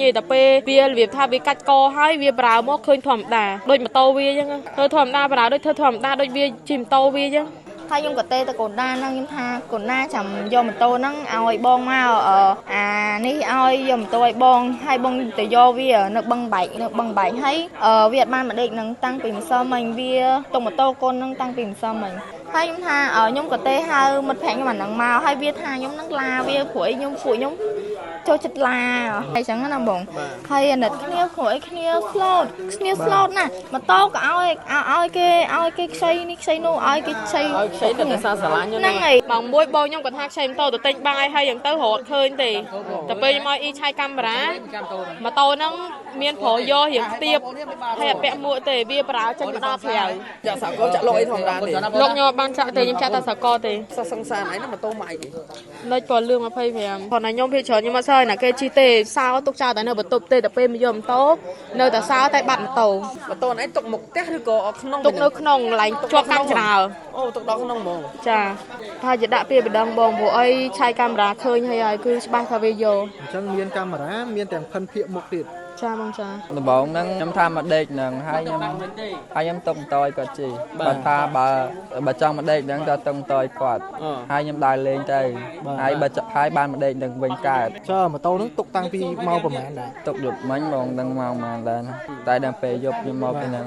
និយាយតែពេលវារបៀបថាវាកាច់កហើយវាប្រើមកឃើញធម្មតាដូចម៉ូតូវាអញ្ចឹងធ្វើធម្មតាប្រើដូចធ្វើធម្មតាដូចវាជិះម៉ូតូវាអញ្ចឹង ហើយខ្ញុំក៏ទេទៅកូនដាហ្នឹងខ្ញុំថាកូនណាចាំយកម៉ូតូហ្នឹងឲ្យបងមកអានេះឲ្យយកម៉ូតូឲ្យបងហើយបងទៅយកវានៅបឹងបែកនៅបឹងបែកហើយវាអត់បានមកដេកហ្នឹងតាំងពីម្សិលមិញវាទុកម៉ូតូកូនហ្នឹងតាំងពីម្សិលមិញហើយខ្ញុំថាខ្ញុំក៏ទេហៅមិត្តភក្តិខ្ញុំអាហ្នឹងមកហើយវាថាខ្ញុំហ្នឹងឡាវាព្រោះអីខ្ញុំពួកខ្ញុំចូលចិត្តឡាហើយចឹងណាបងហើយអាណិតគ្នាព្រោះអីគ្នា float គ្នា float ណាម៉ូតូក៏ឲ្យឲ្យគេឲ្យគេខ្ចីនេះខ្ចីនោះឲ្យគេខ្ចី ឲ្យខ្ចីតែដោយសារស្រឡាញ់ ហ្នឹងហើយ ម៉ោង1បងខ្ញុំក៏ថាខ្ចីម៉ូតូទៅទិញបាយហើយយ៉ាងទៅរត់ឃើញទេតែពេលខ្ញុំឲ្យអ៊ីឆាយកាមេរ៉ាម៉ូតូហ្នឹងមានប្រយករៀងខ្ទាបហើយអត់ពាក់មួកទេវាប្រើចេញមកដល់ក្រៅ ចាក់សាកលចាក់លុកអីធម្មតាទេ លោកខ្ញុំអត់បានចាក់ទេខ្ញុំចាក់តែសកលទេ សសង្សារឯងណាម៉ូតូម៉ាក់អីគេ និចពណ៌លឿង25គ្រាន់តែខ្ញុំភាគច្រើនខ្ញុំអត់សើណាគេជិះទេសោទុកចោលតែនៅបន្ទប់ទេតែពេលមកយកម៉ូតូនៅតែសោតែបាត់ម៉ូតូ ម៉ូតូឯងទុកមុខផ្ទះឬក៏ក្នុង ទុកនៅក្នុងកន្លែងជាប់កាំច្រើ អូទុកដល់ក្នុងហ្មង ចាថាជាដាក់ពាក្យបណ្ដឹងបងព្រោះអីឆាយកាមេរ៉ាឃើញហើយហើយគឺច្បាស់ថាវាយក អញ្ចឹងមានកាមេរ៉ាមានទាំងភិនភាកមុខទៀត ចាបងចា ដំបូងហ្នឹងខ្ញុំថាមកដេកហ្នឹងហើយខ្ញុំហើយខ្ញុំទុកម៉ូតូឲ្យគាត់ជិះគាត់ថាបើបើចង់មកដេកហ្នឹងក៏ទុកម៉ូតូឲ្យគាត់ហើយខ្ញុំដើរលេងទៅហើយបើហើយបានមកដេកហ្នឹងវិញកើត ចើម៉ូតូហ្នឹងទុកតាំងពីម៉ោងប្រហែលដែរ ទុកយប់មិញបងដឹងម៉ោងប៉ុន្មានដែរណាតែដល់ពេលយប់ខ្ញុំមកពីហ្នឹង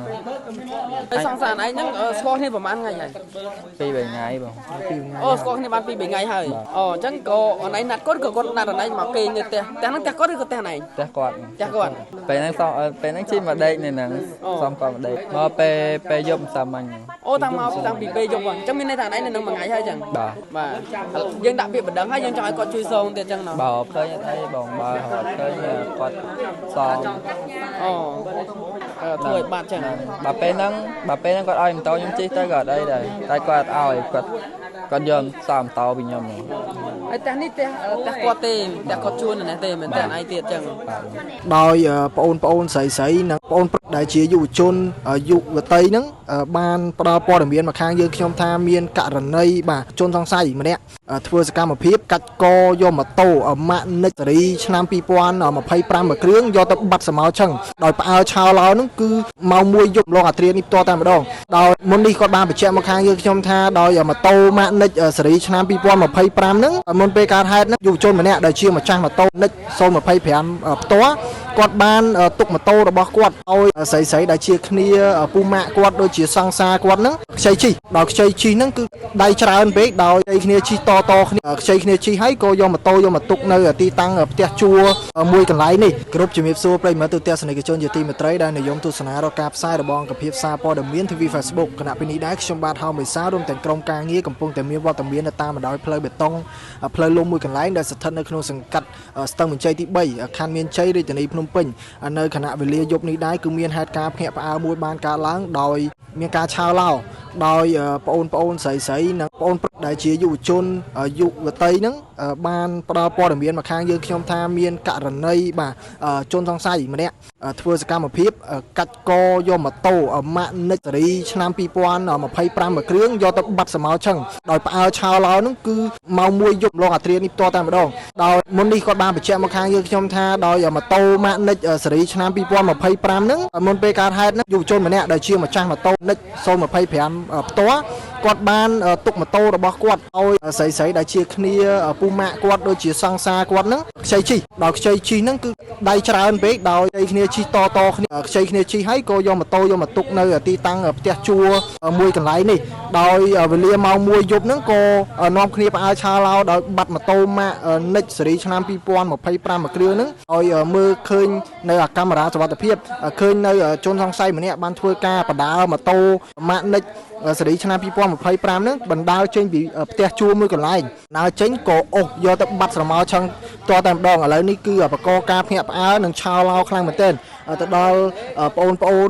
ហើយសង្សារឯងហ្នឹងស្គាល់គ្នាប្រហែលថ្ងៃហើយ ពីរបីថ្ងៃបង ពីរថ្ងៃ អូស្គាល់គ្នាបាន2 3ថ្ងៃហើយអូអញ្ចឹងក៏អនឯងណាត់គាត់ក៏គាត់ណាត់អនឯងមកគេងនៅផ្ទះផ្ទះហ្នឹងផ្ទះគាត់ឬក៏ផ្ទះឯង ផ្ទះគាត់ ផ្ទះគាត់ ពេលហ្នឹងសពេលហ្នឹងជិះមកដេកនៅហ្នឹងសំគាត់មកដេកមកពេលពេលយប់ម្សិលមិញ អូតាំងមកតាំងពីពេលយប់អញ្ចឹងមានន័យថាឯងនៅនឹងមួយថ្ងៃហើយអញ្ចឹង បាទ បាទយើងដាក់ពាក្យបណ្ដឹងហើយយើងចង់ឲ្យគាត់ជួយសងទៀតអញ្ចឹងណោះ បើឃើញអត់អីបងបើអត់ឃើញគាត់សង អូធ្វើឲ្យបាត់ចឹង បើពេលហ្នឹងបើពេលហ្នឹងគាត់ឲ្យម៉ូតូខ្ញុំជិះទៅក៏អត់អីដែរតែគាត់អត់ឲ្យគាត់គាត់យកសោម៉ូតូពីខ្ញុំហ្មង ហើយផ្ទះនេះផ្ទះផ្ទះគាត់ទេផ្ទះគាត់ជួននៅនេះទេមិនផ្ទះឯងទៀតចឹង ដោយប្អូនប្អូនស្រីស្រីនិងប្អូនប្រុសដែលជាយុវជនយុវតីហ្នឹងបានផ្ដល់ព័ត៌មានមកខាងយើងខ្ញុំថាមានករណីបាទជនសង្ស័យម្នាក់ធ្វើសកម្មភាពកាច់កយកម៉ូតូម៉ាកនិចសេរីឆ្នាំ2025មួយគ្រឿងយកទៅបាត់សមោឆឹងដោយផ្អើលឆោឡោហ្នឹងគឺម៉ោង1យប់ឡងអាត្រានេះផ្ទាល់តែម្ដងដោយមុននេះគាត់បានបញ្ជាក់មកខាងយើងខ្ញុំថាដោយម៉ូតូម៉ាកនិចសេរីឆ្នាំ2025ហ្នឹងមុនពេលកើតហេតុហ្នឹងយុវជនម្នាក់ដែលជាម្ចាស់ម៉ូតូនិច025ផ្ទាល់គាត់បានទុកម៉ូតូរបស់គាត់ឲ្យស្រីស្រីដែលជាគ្នាពូម៉ាក់គាត់ដូចជាសង្សារគាត់ហ្នឹងខ្ចីជិះដោយខ្ចីជិះហ្នឹងគឺដៃច្រើនពេកដោយខ្ចីគ្នាជិះតតគ្នាខ្ចីគ្នាជិះហើយក៏យកម៉ូតូយកមកទុកនៅទីតាំងផ្ទះជួលមួយកន្លែងនេះគ្រប់ជំរាបសួរប្រិយមិត្តទូទស្សនិកជនជាទីមេត្រីដែលនិយមទស្សនារកការផ្សាយរបស់អង្គភាពសារព័ត៌មាន TV Facebook គណៈពេលនេះដែរខ្ញុំបាទហៅមេសារួមទាំងក្រុមការងារកំពុងតែមានវត្តមាននៅតាមបណ្ដោយផ្លូវបេតុងផ្លូវលំមួយកន្លែងដែលស្ថិតនៅក្នុងសង្កាត់ស្ទឹងមានជ័យទី3ខណ្ឌមានជ័យរាជធានីភ្នំពេញនៅខណៈវេលាយប់នេះដែរគឺមានហេតុការណ៍ភ្ញាក់ផ្អើលមួយបានកើតឡើងដោយមានការឆាវឡោដោយប្អូនប្អូនស្រីស្រីនិងប្អូនប្រុសដែលជាយុវជនយុវតីហ្នឹងបានផ្ដល់ព័ត៌មានមកខាងយើងខ្ញុំថាមានករណីបាទជនសង្ស័យម្នាក់ធ្វើសកម្មភាពកាច់កយកម៉ូតូម៉ាកនិចសេរីឆ្នាំ2025មួយគ្រឿងយកទៅបាត់សមោឆឹងដោយផ្អើលឆាវឡោហ្នឹងគឺម៉ោង1យប់ឡងអាត្រានេះផ្ទាល់តែម្ដងដោយមុននេះគាត់បានបញ្ជាក់មកខាងយើងខ្ញុំថាដោយម៉ូតូម៉ាកនិចសេរីឆ្នាំ2025ហ្នឹងមុនពេលកើតហេតុហ្នឹងយុវជនម្នាក់ដែលជាម្ចាស់ម៉ូតូនិច025ផ្ទាល់គាត់បានទុកម៉ូតូរបស់គាត់ឲ្យស្រីស្រីដែលជាគ្នាពូម៉ាក់គាត់ដូចជាសង្សារគាត់ហ្នឹងខ្ចីជិះដោយខ្ចីជិះហ្នឹងគឺដៃច្រើនពេកដោយខ្ចីគ្នាជិះតតគ្នាខ្ចីគ្នាជិះហើយក៏យកម៉ូតូយកមកទុកនៅទីតាំងផ្ទះជួលមួយកន្លែងនេះដោយវេលាម៉ោង1យប់ហ្នឹងក៏នាំគ្នាផ្អើលឆាឡោដោយបាត់ម៉ូតូម៉ាកនិចសេរីឆ្នាំ2025មួយគ្រឿងហ្នឹងឲ្យមើលឃើញនៅកាមេរ៉ាសុវត្ថិភាពឃើញនៅជនសង្ស័យម្នាក់បានធ្វើការបដាម៉ូតូម៉ាកនិចសេរីឆ្នាំ2025ហ្នឹងបណ្ដាលចេញពីផ្ទះជួលមួយកន្លែងដើរចេញក៏អូសយកទៅបាត់ស្រមោលឆឹងតតែម្ដងឥឡូវនេះគឺបកការភ្ញាក់ផ្អើលនិងឆោឡោខ្លាំងមែនទែនទៅដល់បងប្អូន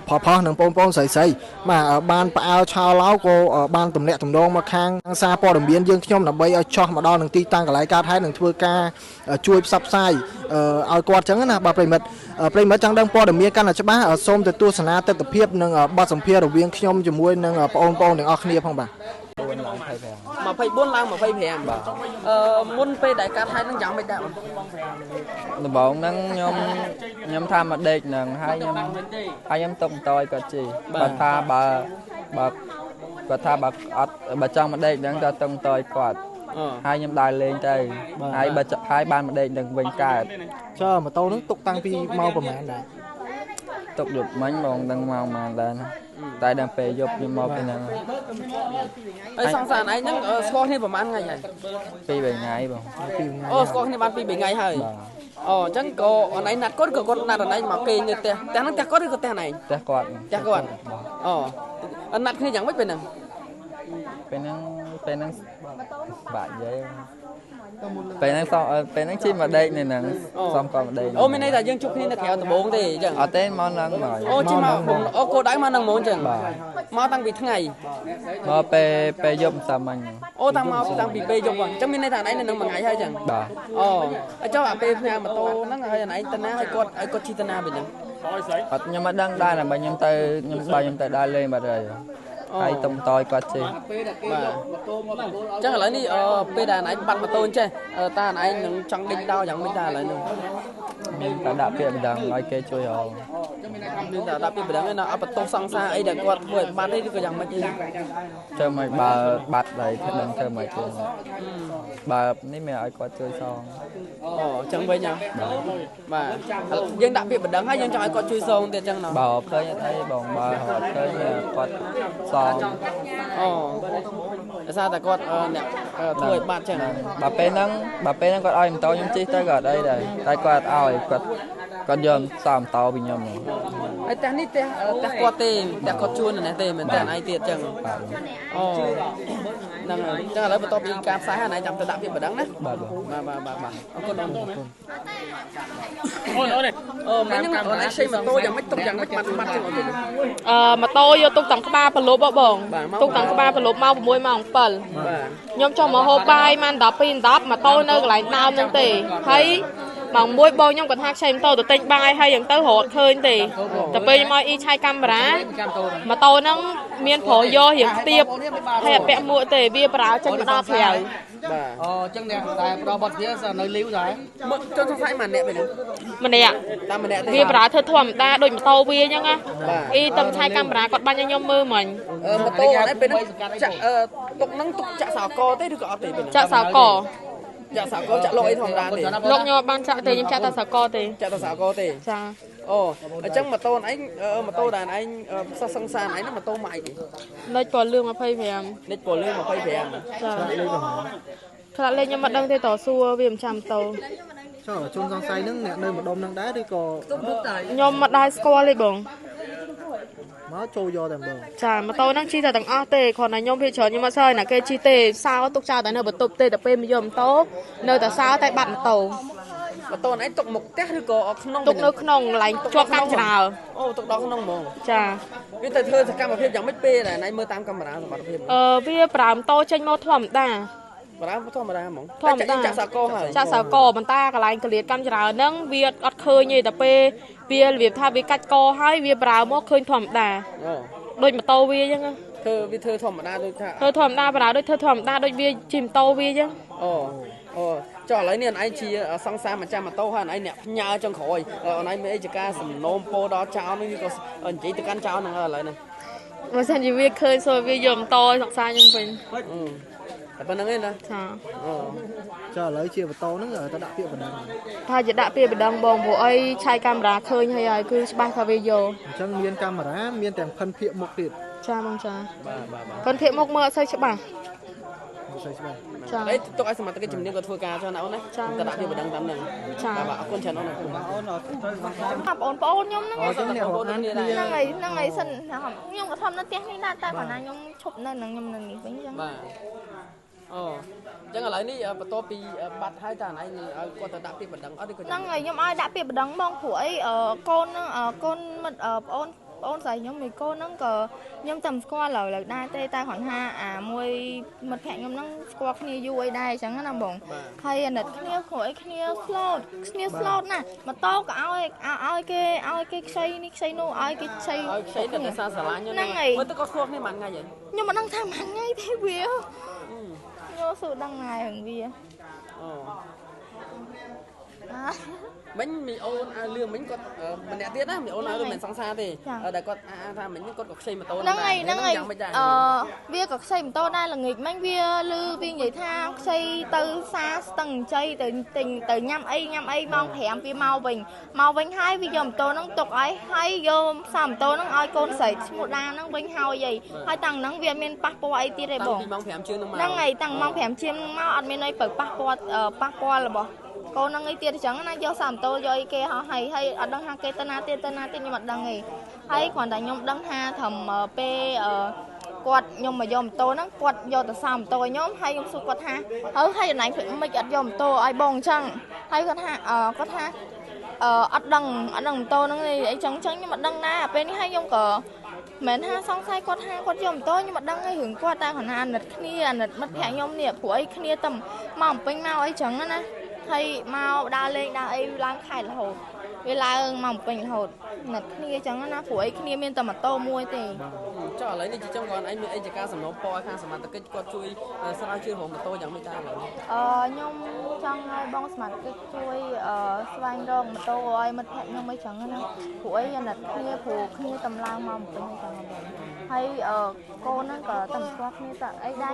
ប្រុសៗនិងបងប្អូនស្រីស្រីបាទបានផ្អើលឆោឡោក៏បានទំនាក់ទំនងមកខាងសារព័ត៌មានយើងខ្ញុំដើម្បីឲ្យចោះមកដល់នឹងទីតាំងកន្លែងកើតហេតុនិងធ្វើការជួយផ្សព្វផ្សាយឲ្យគាត់ចឹងណាបាទប្រិមិត្តប្រិមិត្តចង់ដឹងព័ត៌មានកាន់តែច្បាស់សូមទៅទស្សនាទស្សនវិជ្ជានិងបទសម្ភាសន៍រវាងខ្ញុំជាមួយនឹងបងប្អូនទាំងអស់គ្នាផងបាទ។ 24ឡើង25 24ឡើង25 បាទ អឺមុនពេលដែលកាត់ហេតុហ្នឹងយ៉ាងម៉េចដែរបង ដំបូងហ្នឹងខ្ញុំខ្ញុំថាមកដេកហ្នឹងហើយខ្ញុំហើយខ្ញុំទុកម៉ូតូឲ្យគាត់ជិះគាត់ថាបើបើគាត់ថាបើអត់បើចង់មកដេកហ្នឹងក៏ទុកម៉ូតូឲ្យគាត់ហើយខ្ញុំដើរលេងទៅហើយបើហើយបានមកដេកនឹងវិញកើត ចើម៉ូតូហ្នឹងទុកតាំងពីម៉ោងប្រហែលដែរ ទុកយប់មិញបងដឹងម៉ោងប៉ុន្មានដែរណាតែដល់ពេលយប់ខ្ញុំមកពីហ្នឹង ហើយសង្សារឯងហ្នឹងស្គាល់គ្នាប្រហែលថ្ងៃហើយ 2 3ថ្ងៃបង ពីថ្ងៃ អូស្គាល់គ្នាបាន2 3ថ្ងៃហើយអូអញ្ចឹងក៏អនឯងណាត់គាត់ក៏គាត់ណាត់អនឯងមកគេងនៅផ្ទះផ្ទះហ្នឹងផ្ទះគាត់ឬក៏ផ្ទះអនឯង ផ្ទះគាត់ ផ្ទះគាត់អូណាត់គ្នាយ៉ាងម៉េចពេលហ្នឹង ពេលហ្នឹងពេលហ្នឹងបាក់និយាយពេលហ្នឹងសពេលហ្នឹងជិះមកដេកនៅហ្នឹងសំគាត់មកដេក អូមានន័យថាយើងជួបគ្នានៅក្រៅដំបូងទេអញ្ចឹង អត់ទេមកហ្នឹងមក អូជិះមកអូគោដៅមកហ្នឹងហ្មងអញ្ចឹងមកតាំងពីថ្ងៃ មកពេលពេលយប់ម្សិលមិញ អូតាំងមកតាំងពីពេលយប់អញ្ចឹងមានន័យថាអនឯងនៅនឹងមួយថ្ងៃហើយអញ្ចឹង បាទ អូហើយចុះអាពេលផ្ញើម៉ូតូហ្នឹងហើយអនឯងទៅណាឲ្យគាត់ឲ្យគាត់ជិះទៅណាវិញហ្នឹង អត់ខ្ញុំអត់ដឹងដែរណាបើខ្ញុំទៅខ្ញុំបើខ្ញុំទៅដើរលេងបាត់ហើយហើយទុំតយគាត់ជិះ បាទអញ្ចឹងឥឡូវនេះពេលដែលអនឯងបាត់ម៉ូតូអញ្ចេះតាអនឯងនឹងចង់ដេញដោយ៉ាងម៉េចដែរឥឡូវនេះ មានតែដាក់ពាក្យបណ្ដឹងឲ្យគេជួយរក មានតែដាក់ពាក្យបណ្ដឹងឯណាអត់បន្ទោសសង្សារអីដែលគាត់ធ្វើឲ្យបាត់ទេឬក៏យ៉ាងម៉េចអី ធ្វើមិនបើបាត់ហើយធ្វើដឹងធ្វើមិនទេបើនេះមានឲ្យគាត់ជួយសង អូអញ្ចឹងវិញហ៎បាទយើងដាក់ពាក្យបណ្ដឹងហើយយើងចង់ឲ្យគាត់ជួយសងទៀតអញ្ចឹងណោះ បើឃើញអត់អីបងបើអត់ឃើញគាត់សង អូដោយសារតែគាត់អ្នកធ្វើឲ្យបាត់អញ្ចឹង បើពេលហ្នឹងបើពេលហ្នឹងគាត់ឲ្យម៉ូតូខ្ញុំជិះទៅក៏អត់អីដែរតែគាត់អត់ឲ្យគាត់គាត់យកសោម៉ូតូពីខ្ញុំហ្មង ហើយផ្ទះនេះផ្ទះផ្ទះគាត់ទេផ្ទះគាត់ជួននៅនេះទេមិនផ្ទះឯងទៀតអញ្ចឹង បាទ អូហ្នឹងហើយអញ្ចឹងឥឡូវបន្ទាប់ពីការផ្សាយហើយឯងចាំទៅដាក់ពាក្យបណ្ដឹងណា បាទបង បាទបាទបាទបាទអរគុណអូនអូនអូនអូមិញហ្នឹងអូនឯងខ្ចីម៉ូតូយ៉ាងម៉េចទុកយ៉ាងម៉េចបាត់បាត់ចឹងអូនទេ អឺម៉ូតូយកទុកតាំងក្បាលប្រលប់ហ៎បង បាទ ទុកតាំងក្បាលប្រលប់ម៉ោង6ម៉ោង7 បាទ ខ្ញុំចុះមកហូបបាយម៉ាន12 10ម៉ូតូនៅកន្លែងដើមហ្នឹងទេហើយម៉ោង1បងខ្ញុំគាត់ថាខ្ចីម៉ូតូទៅទិញបាយហើយយ៉ាងទៅរត់ឃើញទេតែពេលមកអ៊ីឆាយកាមេរ៉ាម៉ូតូហ្នឹងមានប្រុសយករៀងខ្ទាបហើយអត់ពាក់មួកទេវាប្រើចេញមកដល់ក្រៅ បាទ អូអញ្ចឹងអ្នកតែផ្ដល់បទវិភាគនៅលីវដែរ មកចង់សង្ស័យមួយអ្នកពេលហ្នឹង ម្នាក់ តាមម្នាក់ទេ វាប្រើធ្វើធម្មតាដូចម៉ូតូវាអញ្ចឹងណា បាទ អ៊ីតំឆាយកាមេរ៉ាគាត់បាញ់ឲ្យខ្ញុំមើលមិញ ម៉ូតូអត់ពេលហ្នឹងចាក់ទុកហ្នឹងទុកចាក់សោកទេឬក៏អត់ទេពេលហ្នឹង ចាក់សោក ចាក់សោកចាក់លុកអីធម្មតាទេ លោកខ្ញុំអត់បានចាក់ទេខ្ញុំចាក់តែសោកទេ ចាក់តែសោកទេ ចា អូអញ្ចឹងម៉ូតូឯងម៉ូតូដែលឯងសោះសង្សារឯងហ្នឹងម៉ូតូម៉ាយទេ លេខពណ៌លឿង25 លេខពណ៌លឿង25 ចាផ្លាកលេខខ្ញុំមិនដឹងទេតសួរវាមិនចាំតោ ចើជនសង្ស័យហ្នឹងអ្នកនៅម្ដុំហ្នឹងដែរឬក៏ ខ្ញុំមិនដែរស្គាល់ទេបង មកចូលយកតែម្ដង ចាម៉ូតូហ្នឹងជិះតែទាំងអស់ទេគ្រាន់តែខ្ញុំភាគច្រើនខ្ញុំអត់ស្គាល់ណាគេជិះទេសោទុកចោលតែនៅបន្ទប់ទេតែពេលមកយកម៉ូតូនៅតែសោតែបាត់ម៉ូតូ ម៉ូតូឯងទុកមុខផ្ទះឬក៏ក្នុង ទុកនៅក្នុងកន្លែងជាប់កាំជ្រើ អូទុកដល់ក្នុងហ្មង ចា វាទៅធ្វើសកម្មភាពយ៉ាងម៉េចពេលដែលឯងមើលតាមកាមេរ៉ាសមត្ថភាព អឺវាប្រើម៉ូតូចេញមកធម្មតា បារធម្មតាហ្មង ធម្មតា ចាក់សកហើយ ចាក់សោកប៉ុន្តែកន្លែងកលៀតកាំជ្រើហ្នឹងវាអត់ឃើញទេតែពេលវារបៀបថាវាកាច់កហើយវាប្រើមកឃើញធម្មតា អូ ដូចម៉ូតូវាអញ្ចឹងណា ធ្វើវាធ្វើធម្មតាដូចថា ធ្វើធម្មតាប្រើដូចធ្វើធម្មតាដូចវាជិះម៉ូតូវាអញ្ចឹង អូអូចុះឥឡូវនេះឯងជាសង្សារម្ចាស់ម៉ូតូហើយឯងអ្នកផ្ញើចុងក្រោយឯងមានអីជាការសំណូមពរដល់ចៅនេះក៏និយាយទៅកាន់ចៅហ្នឹងឥឡូវហ្នឹង បើសិនជាវាឃើញសូមវាយកម៉ូតូឲ្យសង្សារខ្ញុំវិញ តែប៉ុណ្្នឹងឯងណា ចា អូ ចើឥឡូវជាម៉ូតូហ្នឹងទៅដាក់ពាក្យបណ្ដឹង ថាជាដាក់ពាក្យបណ្ដឹងបងព្រោះអីឆាយកាមេរ៉ាឃើញហើយហើយគឺច្បាស់ថាវាយក អញ្ចឹងមានកាមេរ៉ាមានទាំងភិនភាកមុខទៀត ចាបងចា បាទបាទបាទ ប៉ុន្តែមុខមើលអត់សូវច្បាស់ មិនសូវច្បាស់ ចា អីទុកឲ្យសមត្ថកិច្ចជំនាញក៏ធ្វើការចុះណាអូនណាទៅដាក់ពាក្យបណ្ដឹងតាមហ្នឹង ចា បាទអរគុណច្រើនអូន អូនអត់ បងប្អូនខ្ញុំហ្នឹង អញ្ចឹងអ្នករកអានគ្នា ហ្នឹងហើយហ្នឹងហើយសិនខ្ញុំក៏ធំនៅផ្ទះនេះដែរតែគាត់ណាខ្ញុំឈប់នៅនឹងខ្ញុំនៅនេះវិញអញ្ចឹង បាទអូអញ្ចឹងឥឡូវនេះបន្ទាប់ពីបាត់ហើយតើឯងឲ្យគាត់ទៅដាក់ពាក្យបណ្ដឹងអត់ឬក៏ ហ្នឹងហើយខ្ញុំឲ្យដាក់ពាក្យបណ្ដឹងបងព្រោះអីកូនហ្នឹងកូនមិត្តប្អូន បងស្រីខ្ញុំមួយកូនហ្នឹងក៏ខ្ញុំតែមិនស្គាល់ឡើយដែរទេតែគ្រាន់ថាអាមួយមិត្តភក្តិខ្ញុំហ្នឹងស្គាល់គ្នាយូរអីដែរអញ្ចឹងណាបងហើយអាណិតគ្នាព្រោះអីគ្នាស្លូតគ្នាស្លូតណាស់ម៉ូតូក៏ឲ្យគេខ្ចីនេះខ្ចីនោះឲ្យគេខ្ចី ឲ្យខ្ចីតែដោយសារស្រឡាញ់ ហ្នឹងហើយ មើលទៅក៏ស្គាល់គ្នាមួយថ្ងៃហី ខ្ញុំមិនដឹងថាមួយថ្ងៃទេវាខ្ញុំស៊ូដឹងថ្ងៃរឿងវា អូមិញមីអូនឲ្យលឿងមិញគាត់ម្នាក់ទៀតណាមីអូនឲ្យលឿងមិនសង្សារទេដែលគាត់អាថាមិញគាត់ក៏ខ្ចីម៉ូតូ ហ្នឹងហើយហ្នឹងហើយ យ៉ាងម៉េចដែរ វាក៏ខ្ចីម៉ូតូដែរល្ងាចមិញវាលឺវានិយាយថាខ្ចីទៅផ្សារស្ទឹងជ័យទៅទិញទៅញ៉ាំអីញ៉ាំអីម៉ោង5វាមកវិញហើយវាយកម៉ូតូហ្នឹងទុកឲ្យហើយយកផ្សារម៉ូតូហ្នឹងឲ្យកូនស្រីឈ្មោះដាហ្នឹងវិញហើយអីហើយតាំងហ្នឹងវាមានប៉ះពាល់អីទៀតទេបង តាំងពីម៉ោង5ជាងហ្នឹងមក ហ្នឹងហើយតាំងម៉ោង5ជាងហ្នឹងមកអត់មានអីទៅប៉ះពាល់របស់កូនហ្នឹងអីទៀតអញ្ចឹងណាយកសាម៉ូតូយកអីគេហោះហើយហើយអត់ដឹងថាគេទៅណាទៀតខ្ញុំអត់ដឹងទេហើយគ្រាន់តែខ្ញុំដឹងថាត្រឹមពេលគាត់ខ្ញុំមកយកម៉ូតូហ្នឹងគាត់យកទៅសាម៉ូតូឲ្យខ្ញុំហើយខ្ញុំសួរគាត់ថាហើយអនឡាញមិនអត់យកម៉ូតូឲ្យបងអញ្ចឹងហើយគាត់ថាអត់ដឹងម៉ូតូហ្នឹងអីចឹងខ្ញុំអត់ដឹងដែរអាពេលនេះហើយខ្ញុំក៏មិនថាសង្ស័យគាត់ថាគាត់យកម៉ូតូខ្ញុំអត់ដឹងឯរឿងគាត់តែគ្រាន់តែអាណិតគ្នាអាណិតមិត្តភក្តិខ្ញុំនេះព្រោះអីគ្នាតែមកពេញមកអីចឹងណាហើយមកដើរលេងដើរអីឡើងខែរហូតវាឡើងមកពេញរហូតណិតគ្នាចឹងណាព្រោះអីគ្នាមានតែម៉ូតូមួយទេ ចុះឥឡូវនេះជាចុងគាត់ឯងមានអីជាការសំណូមពរឲ្យខាងសមត្ថកិច្ចគាត់ជួយស្រាវជ្រាវរកម៉ូតូយ៉ាងម៉េចដែរឥឡូវនេះ ខ្ញុំចង់ឲ្យបងសមត្ថកិច្ចជួយស្វែងរកម៉ូតូឲ្យមិត្តភក្តិខ្ញុំអីចឹងណាព្រោះអីអាណិតគ្នាព្រោះគ្នាតម្លើងមកពេញអីចឹងបងហើយកូនហ្នឹងក៏តែស្គាល់គ្នាតែអីដែរ